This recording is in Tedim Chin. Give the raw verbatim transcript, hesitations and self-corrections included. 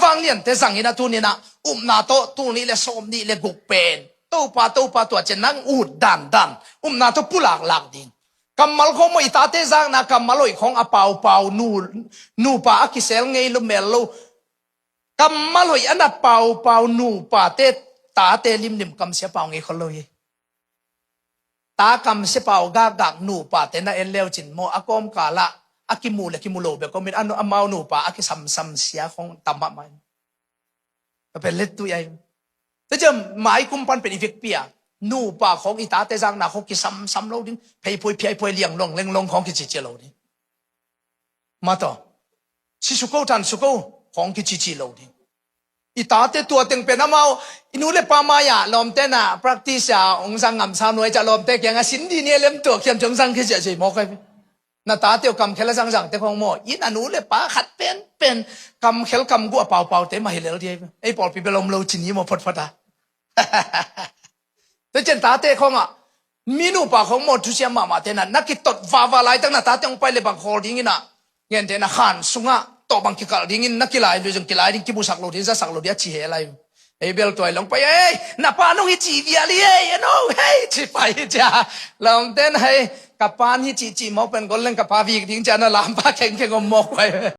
Sangliante zangin a tuninah upna tawh tul nih le sawm nih le guk pen Topa, Topa tua cian nang ut dandan upna tawh pulaklak ding. Kammal khawng maw, i tate zakna kammal hoih khawng a paupau, nu, nupa a kisel ngei lo mel lo. Kammal hoih a na paupau nupate tate limlim kamsia pau ngei khol lo hi. Ta kamsia pau gakgak nupate na en leucin maw, a kawmkalah a kimu le kimu lo bek komin a nu-, amau nupa a kisamsam sia khawng tam mahmah in. Ka pen let tuih ai. Tua ciang mai kum pan pen i vekpi a nupa khawng i tate zakna khawng kisamsam lo ding. Pheiphoi phiaiphuai liang long leng long khawng kicicia lo ding. Mataw, si suko tan suko khawng kicici lo ding. I tate tua teng pen amau i nu le pa mai-ah lawmte na practice a hong zang ngamsa nuai ciah lawmte kiangah sin di ni a lem tua khiam ciang zang kiciah cei mawk ai. Na tate uh kamkhel a zangzangte khawng maw, in a nu le pa khat penpen kamkhel kamguh a paupaute mah hi lel di ai. Ei pawlpi bel om lo cin hi maw photphot a. Tua cian tate khawngah mi nupa khawng maw, thusiam mahmah tena na kitot vava laitak na tate hong pai le bang khawl dingin ah, ngente na khan sungah tawh bang kikalh dingin na kilai lui zong kilai ding, kibusak lo ding, zasak lo ding a ci he lai. Ei bel tuai long pai ei, na pa nong hi ci vial hi ei, eno hei ci pai hi cia. Lawmten hei, ka pan hi ci ci mawk pen gol leng ka pa vik ding cia na lampa khengkheng om mawk pai.